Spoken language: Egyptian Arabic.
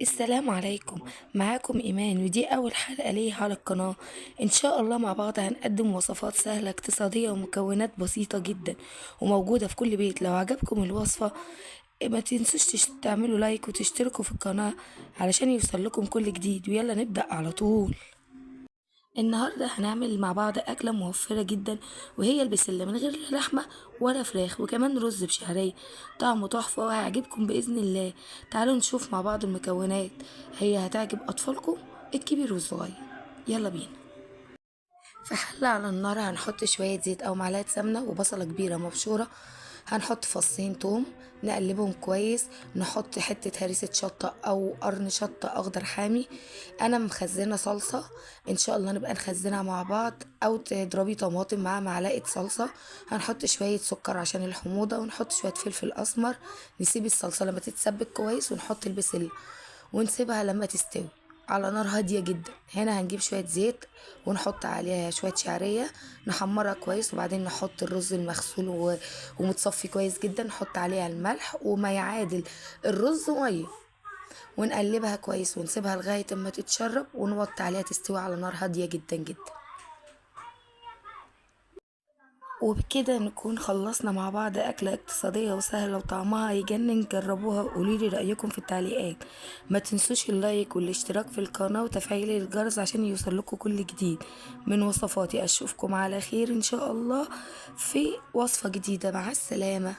السلام عليكم، معاكم إيمان، ودي أول حلقة ليا على القناة. إن شاء الله مع بعض هنقدم وصفات سهلة اقتصادية ومكونات بسيطة جدا وموجودة في كل بيت. لو عجبكم الوصفة ما تنسوش تعملوا لايك وتشتركوا في القناة علشان يوصل لكم كل جديد. ويلا نبدأ على طول. النهاردة هنعمل مع بعض أكلة موفرة جدا، وهي البسلة من غير لحمة ولا فراخ، وكمان رز بشعرية طعمه تحفة وهيعجبكم بإذن الله. تعالوا نشوف مع بعض المكونات، هي هتعجب أطفالكم الكبير والصغير. يلا بينا. في حلة على النار هنحط شوية زيت أو معلقة سمنة وبصلة كبيرة مبشورة، هنحط فصين توم نقلبهم كويس، نحط حتة هريسة شطة أو قرن شطة أخضر حامي. أنا مخزنة صلصة، إن شاء الله نبقى نخزنها مع بعض، أو تضربي طماطم مع معلقة صلصة. هنحط شوية سكر عشان الحموضة، ونحط شوية فلفل أسمر. نسيب الصلصة لما تتسبك كويس ونحط البسلة ونسيبها لما تستوي على نار هادية جدا. هنا هنجيب شوية زيت ونحط عليها شوية شعرية نحمرها كويس، وبعدين نحط الرز المغسول ومتصفي كويس جدا، نحط عليها الملح وما يعادل الرز مية، ونقلبها كويس ونسيبها لغاية اما تتشرب، ونوطي عليها تستوي على نار هادية جدا جدا. وبكده نكون خلصنا مع بعض أكلة اقتصادية وسهلة وطعمها يجنن. جربوها وقولولي رأيكم في التعليقات. ما تنسوش اللايك والاشتراك في القناة وتفعيل الجرس عشان يوصلكوا كل جديد من وصفاتي. أشوفكم على خير إن شاء الله في وصفة جديدة. مع السلامة.